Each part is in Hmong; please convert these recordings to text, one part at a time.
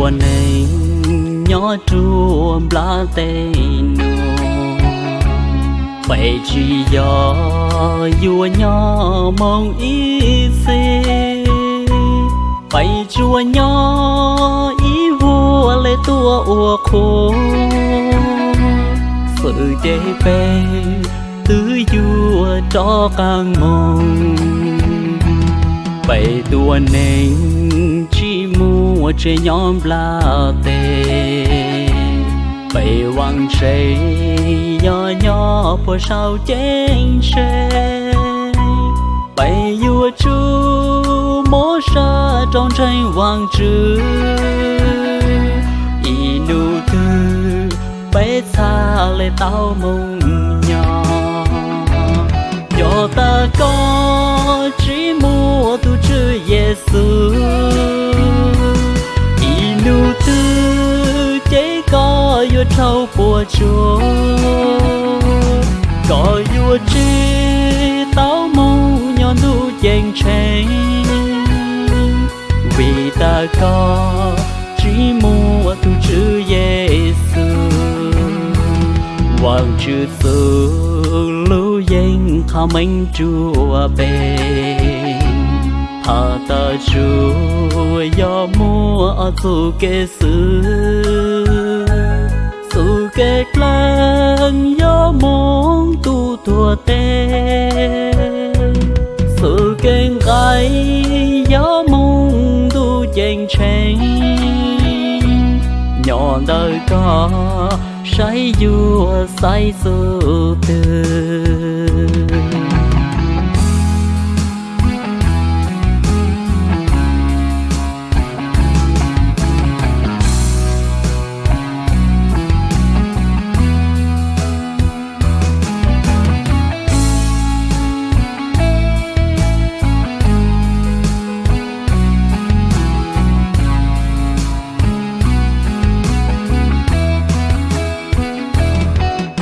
Ua neeg nyob rua nplaj teb nuav, peb tsi yog yuav nyob moog ib txhis, peb tsuas nyob ib vuag le tuaj ua qhua, xwm ces peb twb yuav rov qaab moog. Peb tuab neeg tsi muaj tsev nyob nplaj teb, peb vaam ntshe yog nyob puag saum ceeb tsheej. Peb yuav tsum muab sab rau ntseeg Vaajtswv, ib nub twg peb txhaj le tau moog nyob. Yog tas koj tsi muaj tug Tswv Yexus, ib nub twg ces koj yuav raug puam tsuaj, koj yuav tsi tau moog nyob ntuj ceeb tsheej, vim tas koj tsi muaj tug Tswv Yexus. Vaajtswv txuj lug yeej qha meej rua peb has tas tsuas yog muaj ob txuj kev xwb. Txuj kev dleeg yog moog ntuj tuag teb, txuj kev nqaim yog moog ntuj ceeb tsheej. Nyob ntawm koj saib yuav xaiv txuj twg.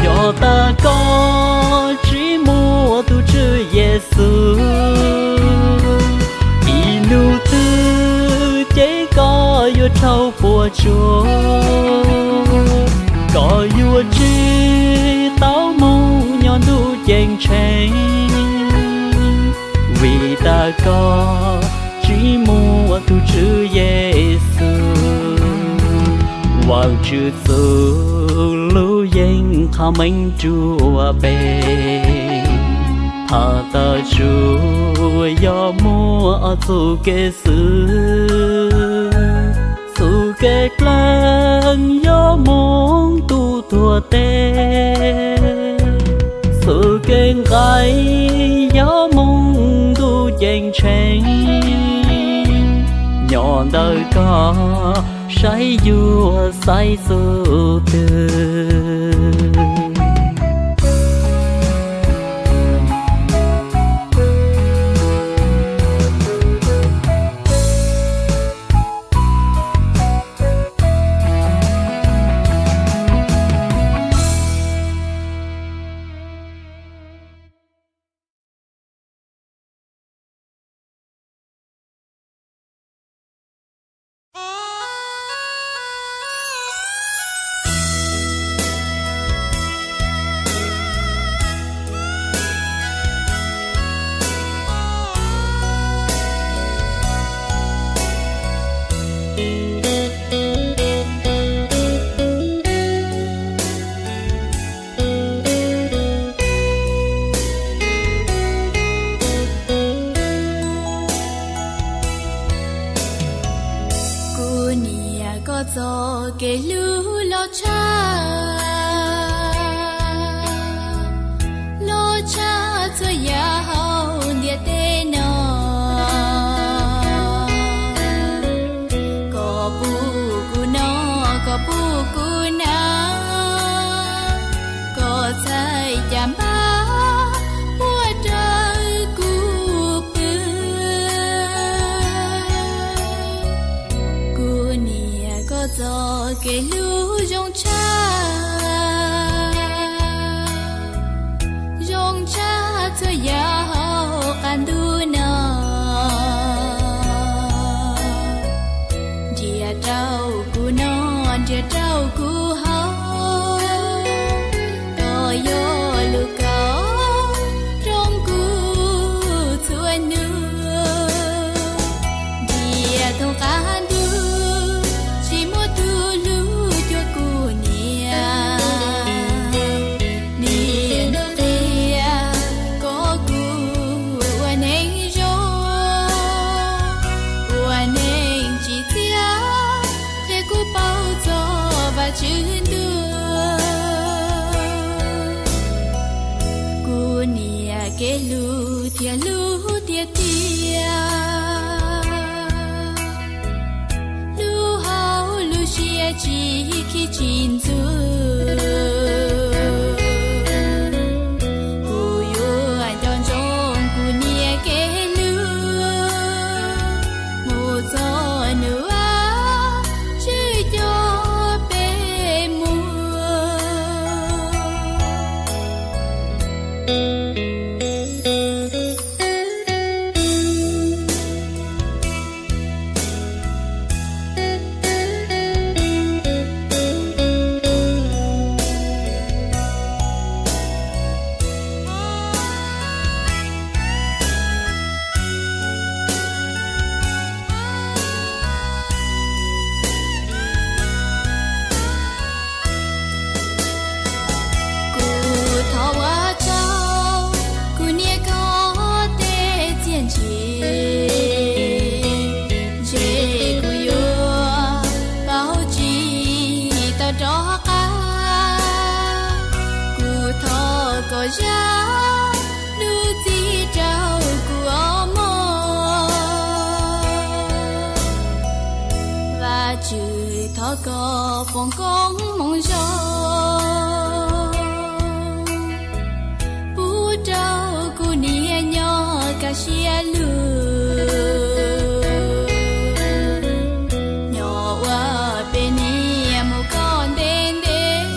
Yog tas koj tsi muaj tug Tswv Yexus, ib nub twg ces koj yuav raug puam tsuaj, koj yuav tsi tau moog nyob ntuj ceeb tsheej, vim tas koj tsi muaj tug Tswv Yexus. Vaajtswv txuj lug yeej qha meej rua peb has tas tsuas yog muaj ob txuj kev xwb. Txuj kev dleeg yog moog ntuj tuag teb, txuj kev nqaim yog moog ntuj ceeb tsheej. Nyob ntawm koj saib yuav xaiv txuj twg. Kuv niam koj txoj kev hlub loj tshaj, loj tshaj txhua yam hauv ntiaj teb no. Koj pub kuv noj, koj pub kuv hnav, koj txhais caj npab ua rau kuv pw. Kuv niam koj txoj kev hlub zoo tshaj, zoo tshaj txhua yam hauv qab ntuj no. Nrhiav rau Kev hlub thiab hlub tiag tiag, hlub hauv lub siab tsis khib tsis ntxub. Kuv yuav nco ntsoov kuv niam kev hlub mus txog hnub uas Tswv coj peb mus. Kuv thov ua rau kuv niam kho tej txiaj ntsig, ntshe kuv yuav paub tsis tau rov qab. Kuv thov koj zam lub txim rau kuv os mog. Vajtswv, thov koj foom koob hmoov zoo pub rau kuv niam nyob kaj siab lug, nyob ua peb niam mus koj ntev ntev,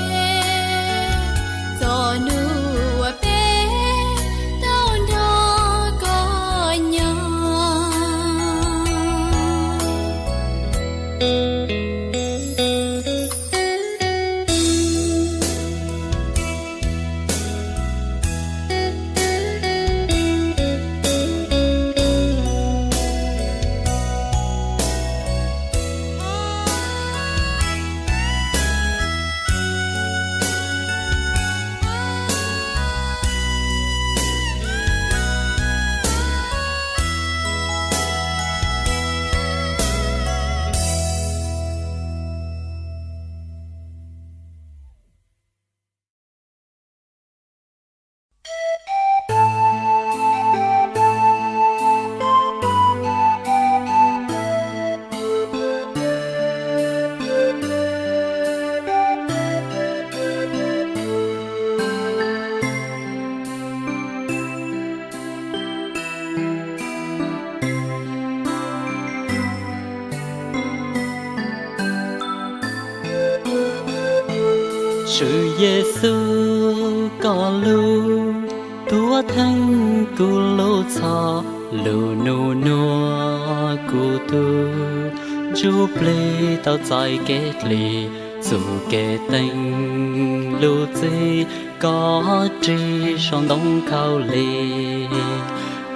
txog hnub uas peb tau nrog koj nyob. Tswv Yexus, koj lub tuav theej kuv lub txhoj lus, nug nuav kuv tug ntsuj plig tau txais kev dlim, txuj kev teeg lub txim, koj rig sau ntoo khaub lig,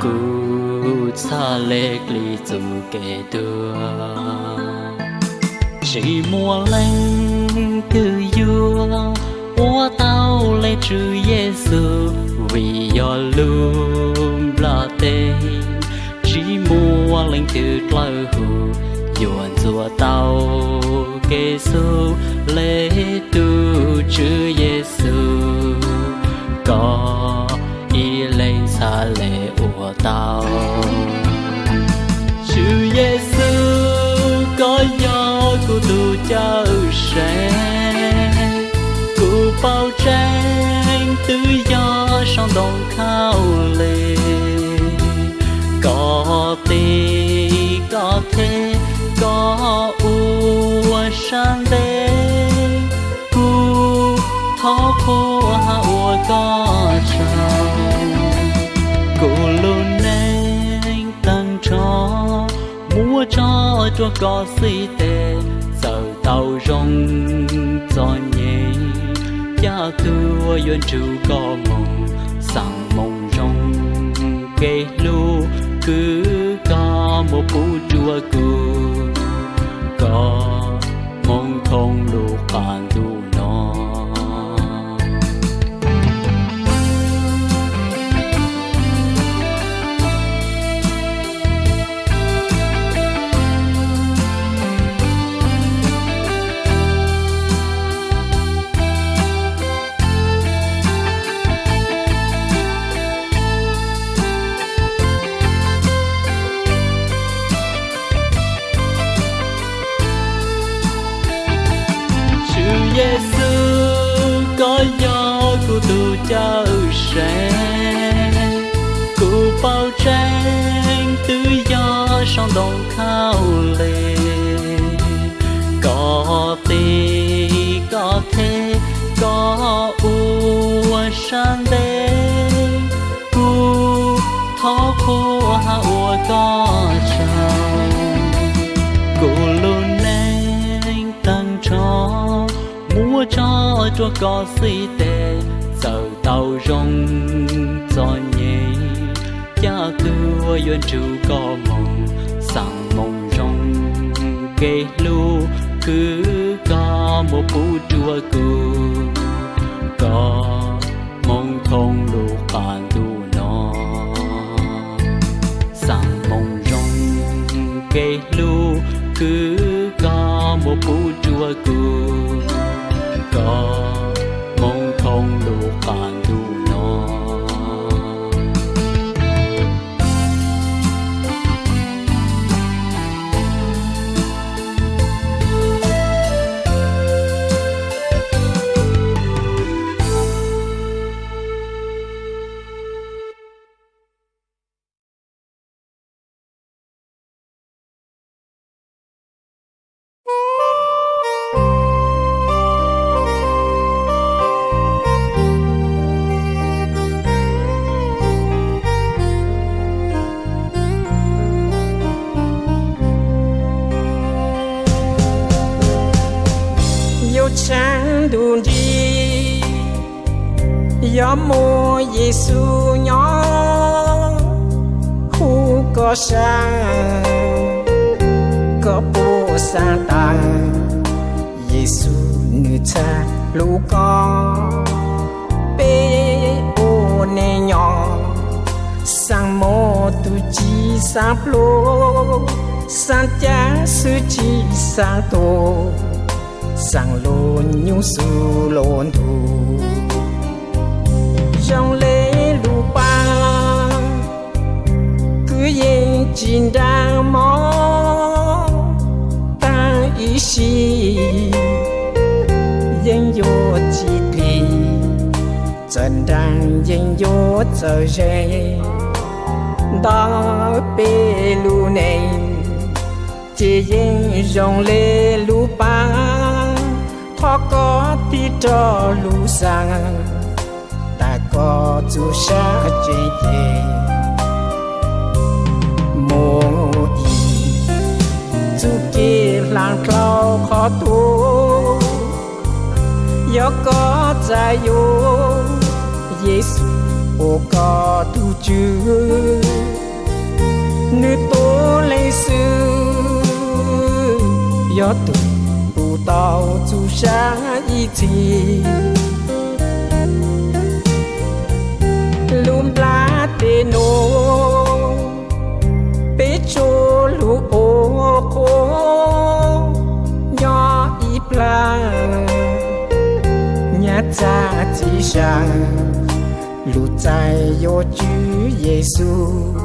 kuv txhad le dlim txuj kev tuag. Tsis muaj leej twg yuav ua tau le Tswv Yexus, vim yog lub nplaj teb. Tsis muaj leej twg dlawb huv yuav ntxuav tau kev xub le tus Tswv Yexus, koj ib leeg txhad le ua tau. Tswv Yexus, koj yog kuv tus cawm seej, kuv paub tseeb twb yog sau ntoo khaub lig, koj tig koj them koj ua sab ntev, kuv thov qhuas hab ua koj tsaug. Kuv lub neej tag nrho muab tso rua koj xib teg, txawm tau zoo txom nyem, cas tuag yuav nrug koj moog, xaa moo zoo kev hlub kws koj muab pub rua kuv, koj moog thoob lub qab ntuj no. Yexus, koj yog kuv tus cawm seej, kuv paub tseeb twb yog saum ntoo khaub lig. Koj tig koj them, koj ua sab ntev, kuv thov qhuas hab ua koj tsaug. Kuv lub neej tag nrho muab tso rua koj xib teg, txawm tau zoo txom nyem, cas kuv yuav nrug koj moog. Xaam Moos Zoo kev hlub kws koj muab pub rua kuv, koj moog thooj lub qab ntuj no. Xaam Moos Zoo kev hlub kws koj muab pub rua kuv, koj moog thooj lub qab ntuj no. Yuav tshaaj ntuj nti, yuav muaj Yexus nyob hu koj saab, koj puas saab tas? Yexus nwg txhaj hlub koj, peb ua neej nyob. Xaam Moos tug ci xaam plhu, xaam ca xwb ci xaam tug, xaam lug nyuj xwb lug ntug. Zoo le lub paab kws yeej tsi nraag mob, taag ib sim yeej yuav tsi dlig, txawm nraag yeej yuav txawm zeeg. Ntawm peb lub neej ces yeej zoo le lub paab, thov koj tig rau lub xaa, tas koj txuj sa tseeb ces. Moog ib, txuj kev hla dlhau qhov tuj, yog koj txais yuav Yexus ua koj tug tswv. Nwg tuab leeg xwb yog tug puv tau txuj sa ib txhis. Lub nplaj teb nuav peb tsuas lug ua qhuas nyob ib plag, nyab txag txiv zag lug txais yuav Tswv Yexus.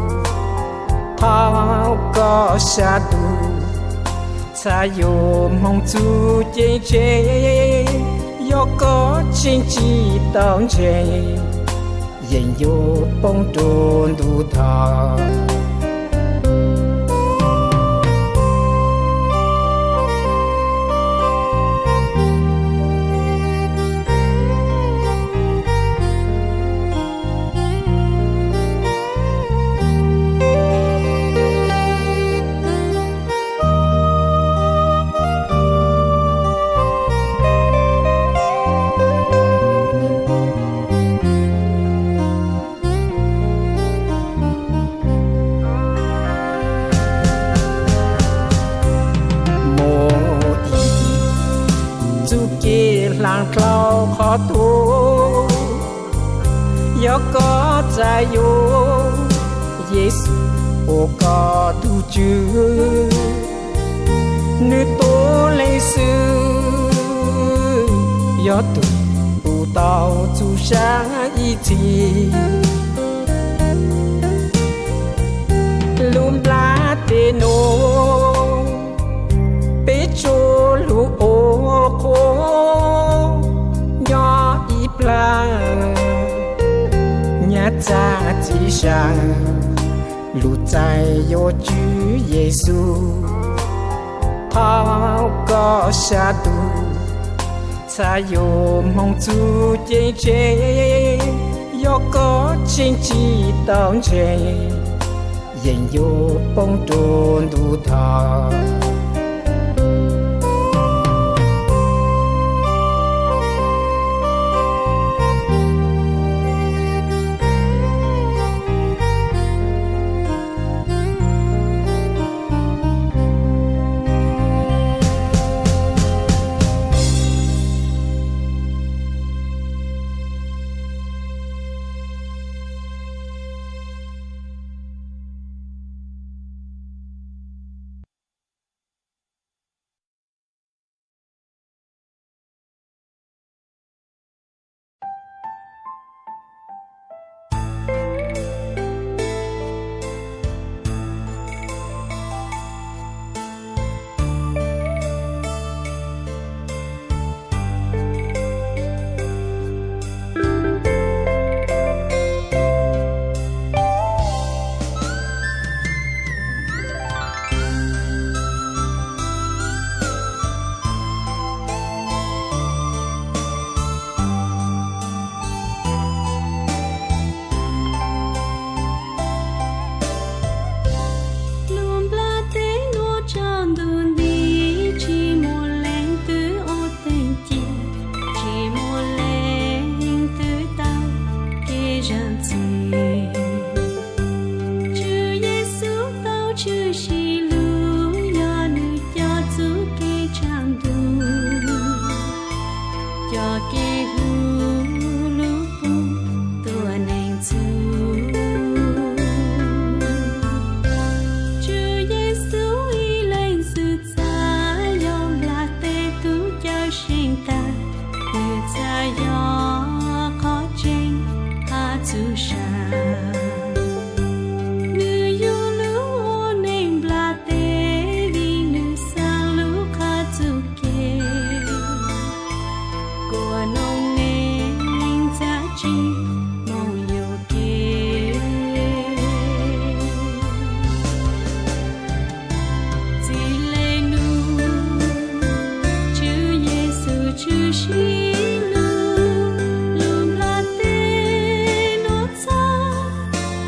Thov koj sa tug txhaj yuav moog txug ceeb tsheej, yog koj tseem tsi tau ntseeg, yeej yuav poob rua ntuj thoj. Moog ib, txuj kev hla dlhau qhov tuj, yog koj txais yuav Yexus ua koj tug tswv. Nwg tuab leeg xwb yog tug puv tau txuj sa ib txhis. Lub nplaj teb nuav peb tsuas lug ua qhuas Txiv Sav, lus txais yuav Tswv Yexus, thov koj sab tus, txhaj yuav hmoov txuj ceeb tseg, yog koj tseem tsis tau ntseeg, yeej yuav poob rua ntuj thoj. Lub nplaj teb nuav tsaus ntuj nti, tsis muaj leej twg ua teeg ci, tsis muaj leej twg tau kev zam txim. Tswv Yexus tau tshwm sim lug, yog nwg coj txuj kev tsaam ntuj, coj kev hu lug puv tuam neeg txhua. Tswv Yexus ib leeg xwm txha, yog nplaj teb tug cawm seej tag, nwg txhaj yog qhov tseeb hab txuj sa. Nwg yug lug ua neeg nplaj teb, vim nwg xaav lug qha txuj kev, kuas noob neej txhaj tsim moog yug kev. Txij le nuav, Tswv Yexus tshwm sim lug, lub nplaj teb nuav txhaj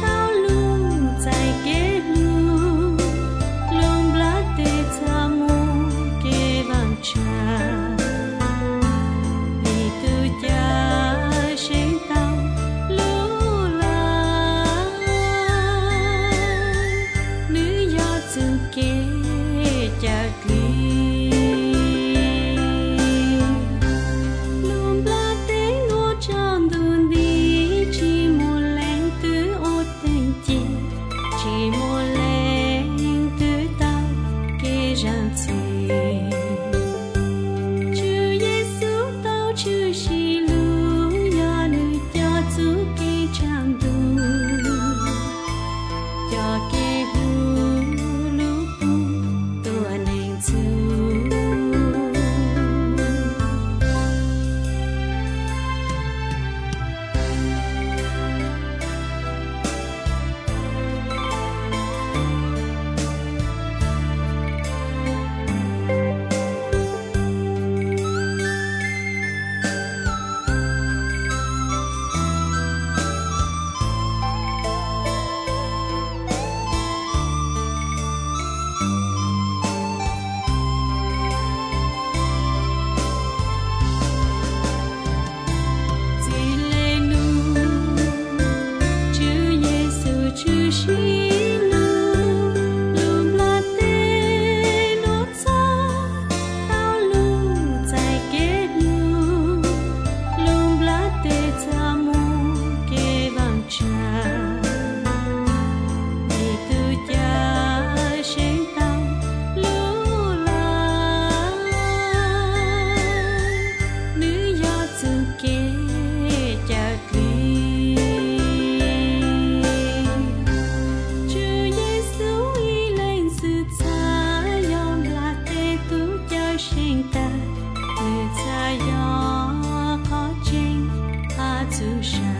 tau lug txais kev lug, lub nplaj teb txhaj muaj kev vaaj tsa, vim tug cawm seej tau lug lawm, nwg yog txuj kev cawm dlim. Lub nplaj teb nuav tsaus ntuj nti, tsis muaj leej twg ua teeg ci, tsis muaj leej twg tau kev zam txim. Tswv Yexus tau tshwm sim lug, yog nwg coj txuj kev tsaam ntuj, coj kev hu lug puv tuam neeg txhua. Txij le nuav, Tswv Yexus tshwm sim lug, lub nplaj teb nuav txhaj tau lug txais kev lug, lub nplaj teb txhaj muaj kev vaaj tsa, vim tug cawm seej tau lug lawm, nwg yog txuj kev cawm dlim. Tswv Yexus ib leeg xwm txha, yog nplaj teb tug cawm seej tag, nwg txhaj yog qhov tseeb hab txuj sa.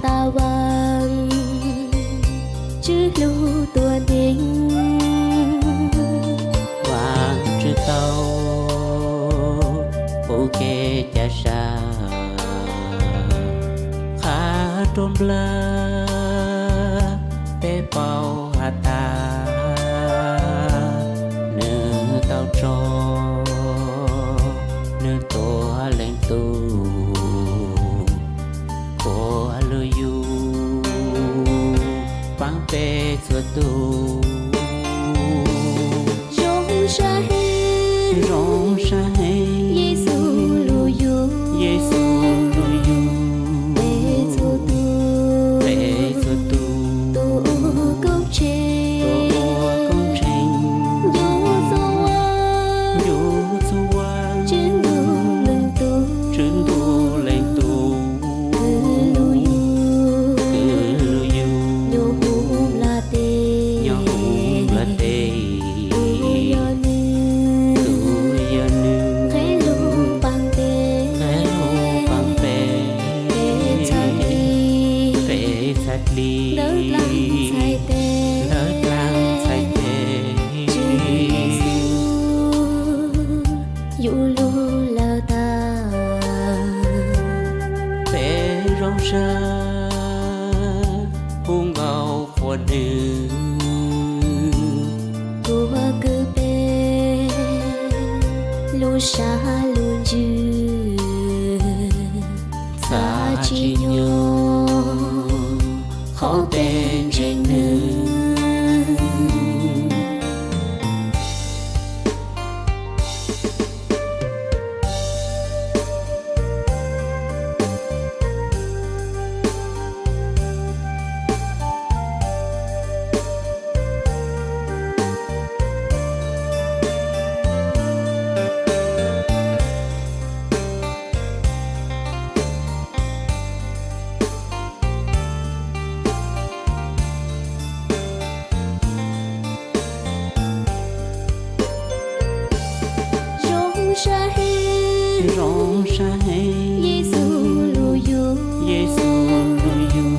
tas vas, Tswv hlub tuaj nteeg. Vaaj tswv tau puv kev ca sa, qha rua nplawg peb paub has tas, nwg tau tso nwg tuab leej tub, kuas lug yug paab peb txhua tug. Zoo sab heev, zoo sab heev, Yexus lug yug, Yexus lug yug peb txhua tug, peb txhua tug, tub ua koob tsheej, tub ua koob tsheej, yug txhua vaaj, yug txhua vaaj, Tswv Ntuj leej tub, Tswv Ntuj leej tub, kws lug yug, kws lug yug nyob huv nplaj teb, nyob huv nplaj teb, tub yog nwg, tub yog nwg, qheb lug paab peb, qheb lug paab peb, peb txhad dlig, peb txhad dlig ntawv dlaab ntxhais tes, ntawv dlaab ntxhais tes, Tswv Yexus yug lug lawm tas, peb zoo sab hu nkauj quas nwg, tuav kws peb lub sab lub ntsws, txhad tsi nyob qhov peb ntseeg nwg. Zoo sab heev, zoo sab heev, Yexus lug yug, Yexus lug yug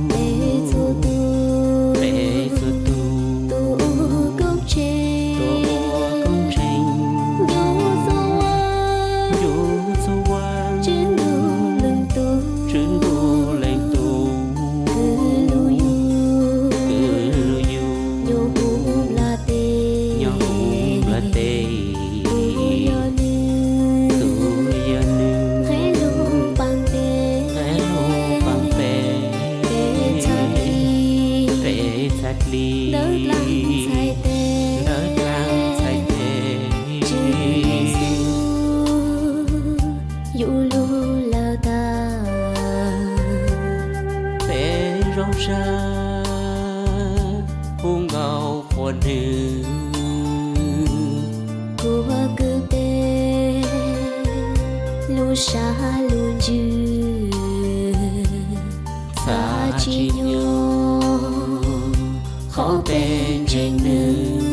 peb txhua tug, peb txhua tug, tub ua koob tsheej, tub ua koob tsheej, yug txhua vaaj, yug txhua vaaj, Tswv Ntuj leej tub, Tswv Ntuj leej tub, kws lug yug, kws lug yug nyob huv nplaj teb, nyob huv nplaj teb, tub yog nwg, tub yog nwg, qheb lug paab peb, qheb lug paab peb, peb txhad dlig, peb txhad dlig ntawv dlaab ntxhais tes, ntawv dlaab ntxhais tes, Tswv Yexus yug lug lawm tas, peb zoo sab hu nkauj quas nwg, tuav kws peb lub sab lub ntsws, txhad tsi nyob qhov peb ntseeg nwg.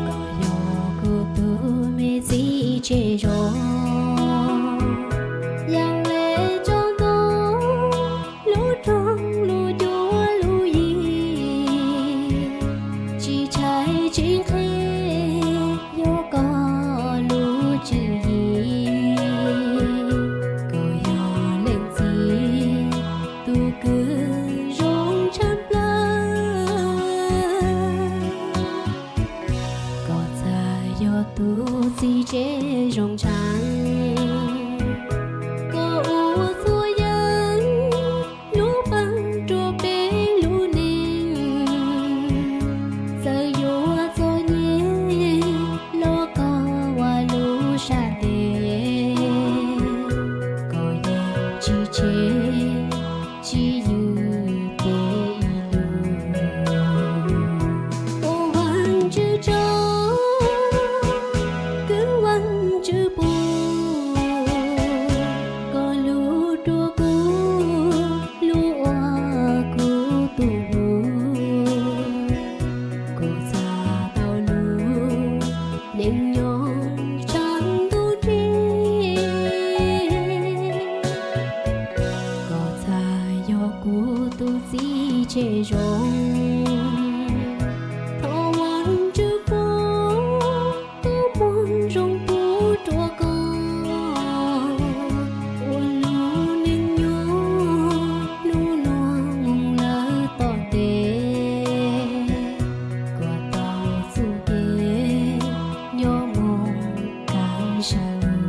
Koj yog kuv tug me txiv tsev zos, yaam le tso ntoo lub rooj lub cuab lub yig, tsis tshaib tsis nqhis yog koj lub tswv yim. Koj yog leej txiv tsis tseg, tsis ywj peb ib lus. Ua Vajtswv tsaug, kwv Vajtswv puag, koj lub ruaj kuv lub ua kuv tus hlub. Kuv txhaj tau lub neej nyob tshav ntuj nrig. Koj txhaj yog kuv tus txiv tsev zoo. Thov Vajtswv foom koj muag zoo pub rua koj, ua lub neej nyob hnub no mus lawm tom ntej. Koj tau txuj kev nyob mus tag saum.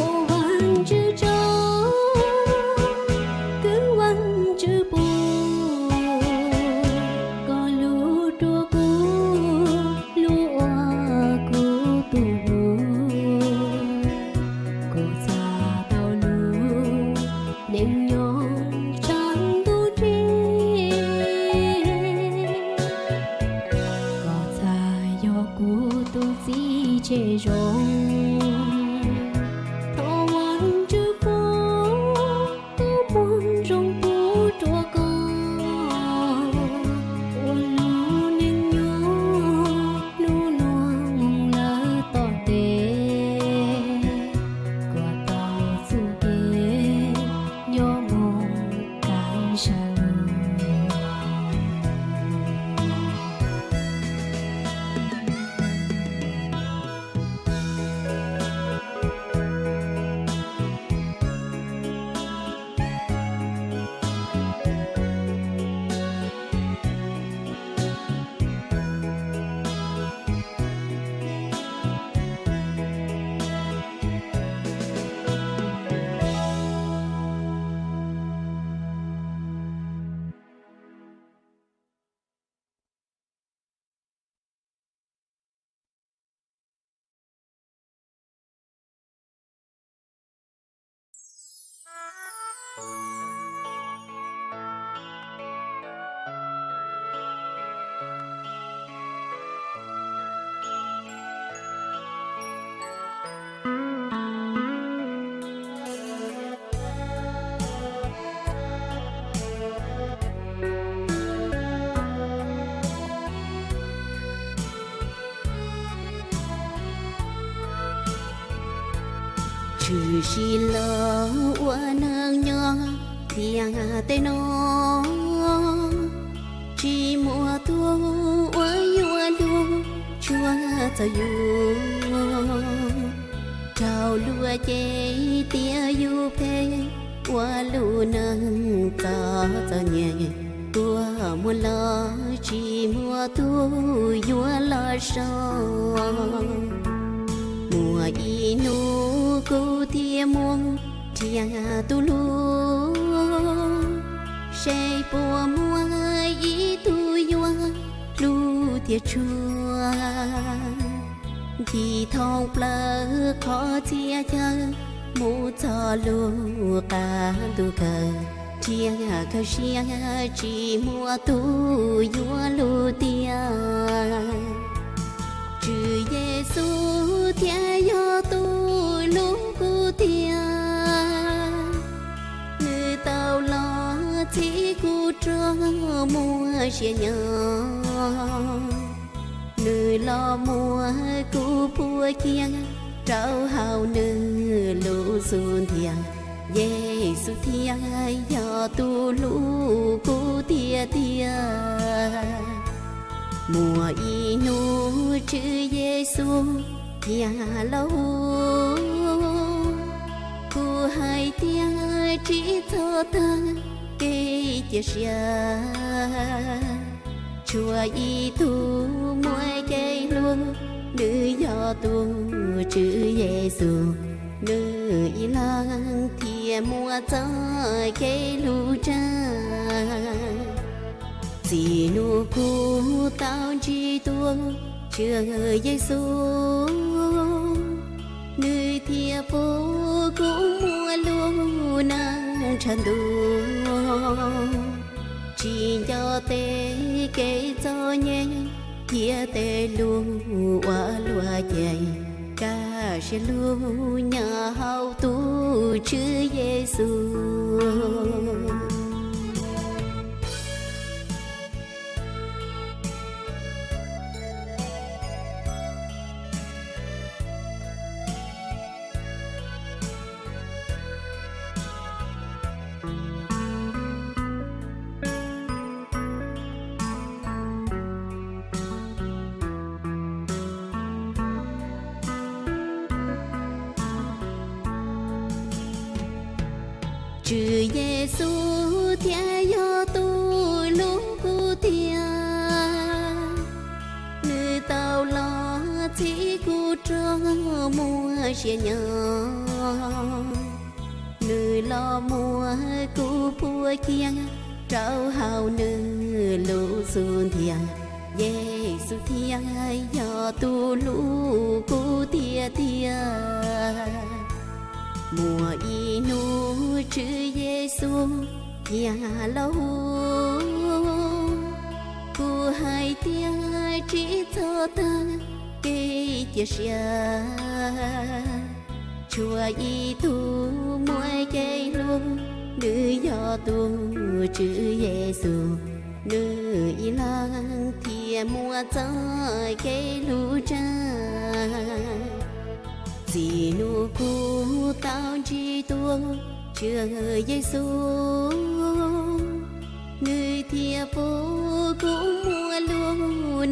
Ua Vajtswv tsaug, kwv Vajtswv puag, koj lub ruaj kuv lub ua kuv tus hlub. Kuv txhaj tau lub neej nyob tshav ntuj nrig. Koj txhaj yog kuv tus txiv tsev zoo. Thov Vajtswv foom koj muag zoo pub rua koj, ua lub neej nyob hnub no mus lawm tom ntej. Koj tau txuj kev nyob mus tag saum. Tshwm sim los ua neej nyob tiam tej no, tsis muaj tus uas yuav hlub tshua txog yus. Raug luag cem tias yus phem, ua lub neej txom txom nyem, kua muag los tsis muaj tus yuav los so. Muaj ib hnub kuv thiaj mus nrhiav tus hlub, seb puas muaj ib tug yuav hlub thiab tshua. Ncig thoob plaws qhov txhia chaw mus txog lub qab ntuj kawg, nrhiav kawg siab tsis muaj tus yuav hlub tiag. Tswv Yexus thiaj yog tus hlub kuv tiag. Nws tau los txhij kuv rog muaj sia nyob. Nws los muab kuv puag cia rau hauv nws lub xub ntiag. Yexus thiaj yog tus hlub kuv tiag tiag. Muaj ib hnub Tswv Yexus thiaj los hu, kuv Hais tias tsis txhob tag kev cia siab, tshuav ib tug muaj kev hlub, nws yog tus Tswv Yexus, nws ib leeg thiaj muaj txoj kev hlub tshaj. Txij hnub kuv tau ntsib tus Tswv Yexus, nws thiaj pub kuv muaj lub neej tshav ntuj, tsis nco tej kev txom nyem thiab tej lus uas luag cem, kaj siab hlub nyob hauv tus Tswv Yexus. Tswv Yexus thiaj yog tus hlub kuv tiag, nws tau los txhij kuv rau muaj sia nyob. Nws los muab kuv puag cia rau hauv nws lub xub ntiag. Yexus thiaj yog tus hlub kuv tiag tiag. Muaj ib hnub Tswv Yexus thiaj los hu, kuv hais tias tsis txhob tag kev cia siab, tshuav ib tug muaj kev hlub, nws yog tus Tswv Yexus, nws ib leeg thiaj muaj txoj kev hlub tshaj. Txij hnub kuv tau ntsib tus Tswv Yexus, nws thiaj pub kuv muaj lub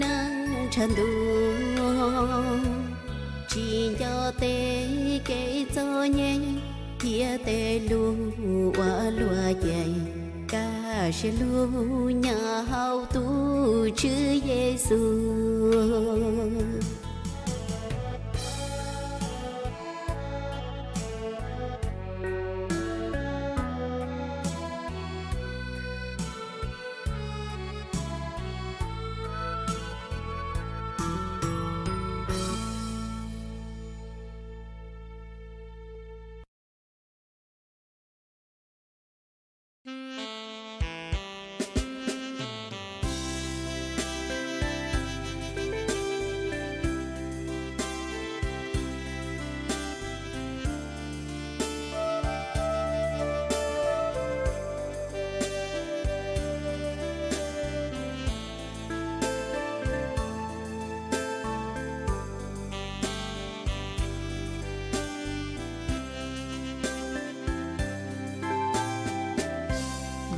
neej tshav ntuj, tsis nco tej kev txom nyem thiab tej lus uas luag cem, kaj siab hlub nyob hauv tus Tswv Yexus.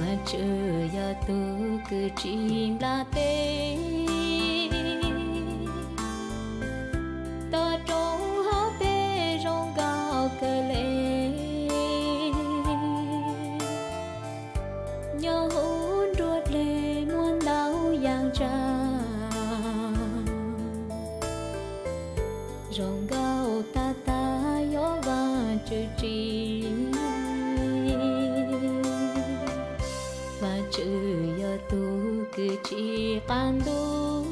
Vajtswv yog tus kws tsim npla teb, toj roob hauv peb zoo nkauj kawg le. Nyob hauv nruab dlej muaj ntau yam tsav, zoo nkauj tag tag yog Vajtswv tsim. Vajtswv yog tus kws tsim qab ntuj,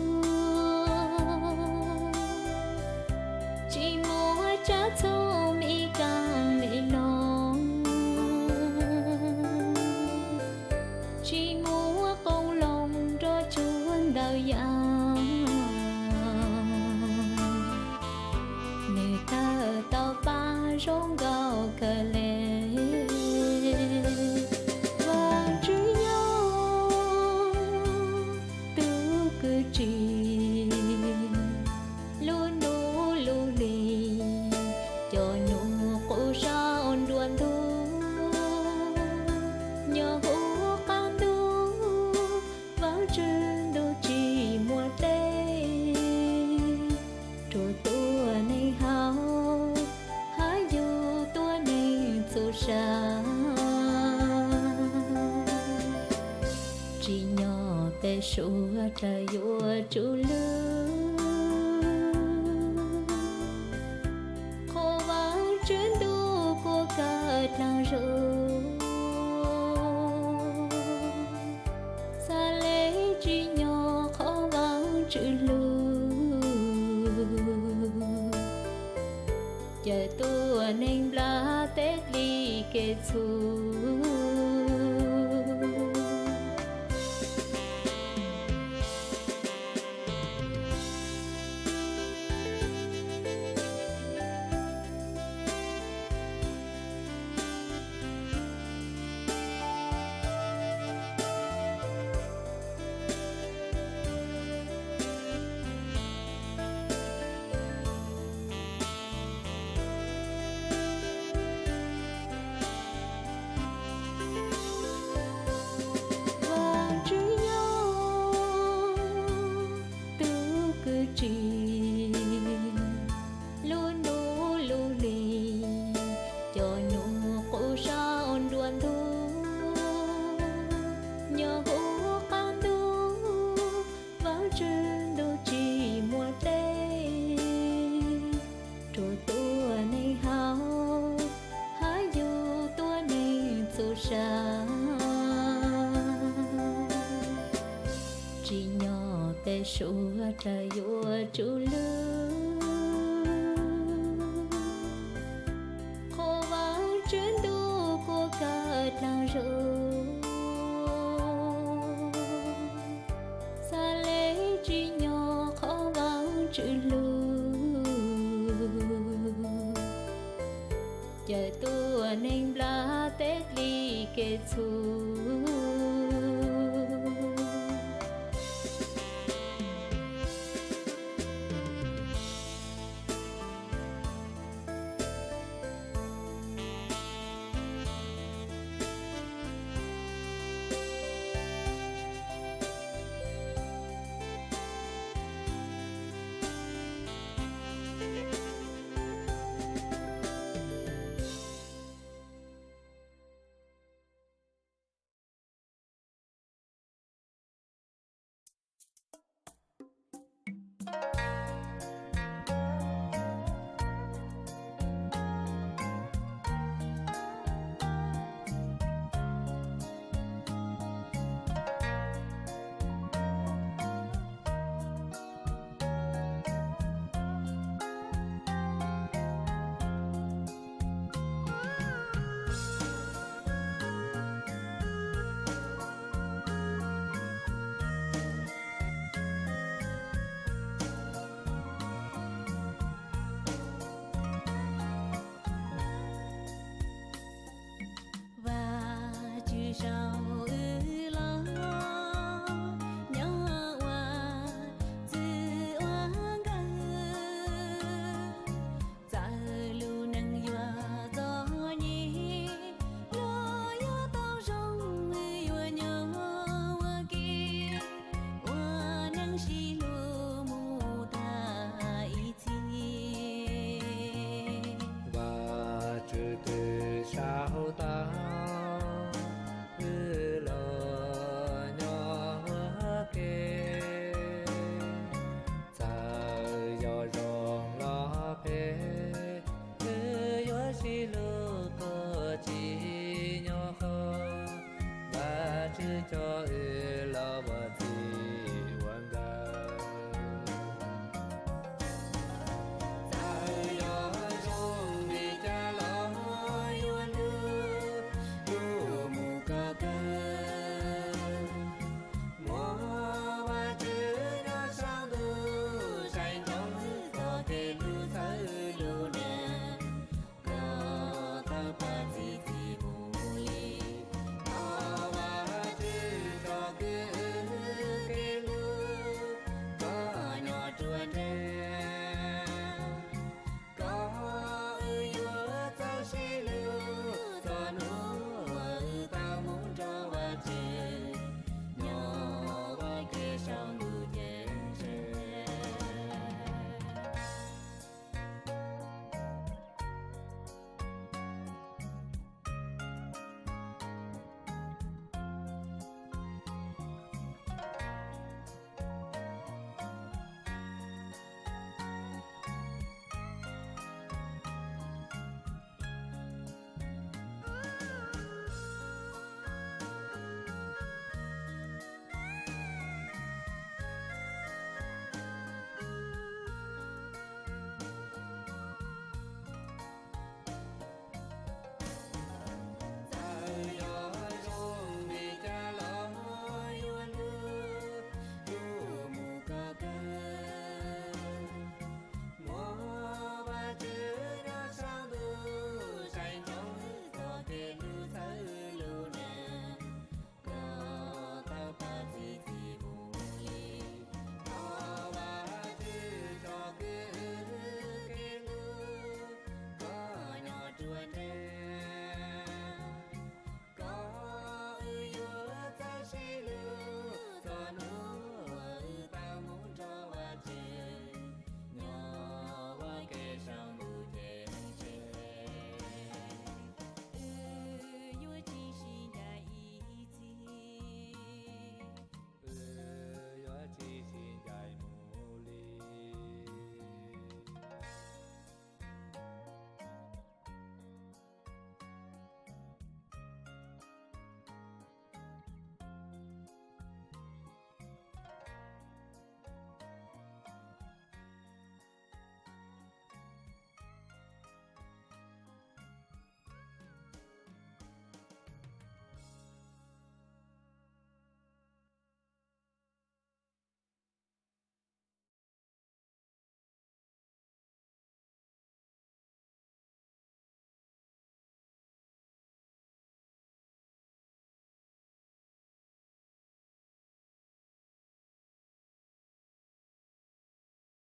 tsis muaj tsab txhob me kaaj me loo, tsis muaj qoob loo nrog tsuag ntawm yam. Nws tawm tau pab zoo nkauj kawg le. Vajtswv yog tus tsis nyob peb suav dlawg yuav tsum lug. Qhov Vaajtswv ntuj kuas kawg dlaag zug, xaav le tsis nyob qhov Vaajtswv lug. Cawm tuab neeg nplaj teb li kev txhum. Vaajtswv yog tug kwv tsi lub ntuj lub hli, cov nyuj qub saum nruab ntug, nyob huv qaab ntug. Vaajtswv ntuj tsis muaj dlej rua tuab neeg haus, hab yug tuab neeg txuj sa. Tsis nyob peb suav dlawg yuav tsum lug. Qhov Vaajtswv ntuj kuas kawg dlaag zug, xaav le tsis nyob qhov Vaajtswv lug. Cawm tuab neeg nplaj teb li kev txhum.